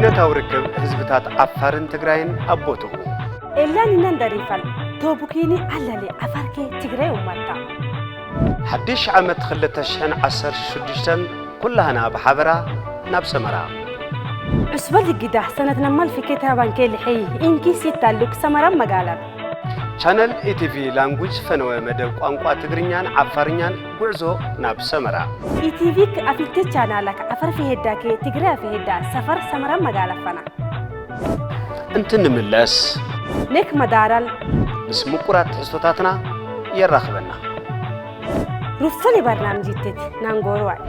ዶታዊ ርክብ ህዝብታት ዓፋርን ትግራይን ኣብ ቦትኡ። ኤላኒነን ደሪፋል ቶቡኪኒ ኣለሌ ዓፋርኬ ትግራይ ኡማታ። ሓድሽ ዓመት ክልተ ሽሕን ዓሰርተ ሽዱሽተን ኩላህና ብሓበራ ናብ ሰመራ። ዑስበል ህጊዳ ሰነት ነማል ፊኬ ተባንኬ ልሐይ ኢንኪ ሲታሉክ ሰመራ መጋላት። ቻነል ኢቲቪ ላንጉጅ ፈነወ መደብ ቋንቋ ትግርኛን ዓፋርኛን ጉዕዞ ናብ ሰመራ። ኢቲቪክ ኣፊልቴ ቻናላክ ዓፈር ፊሄዳኬ ትግራይ ኣፊሄዳ ሰፈር ሰመራ መጋላፈና። እንትንምለስ ኔክ መዳራል ምስ ምቁራት ትሕዝቶታትና የራኽበና። ሩፍል በርናምጅ ይትት ናንጎርዋይ።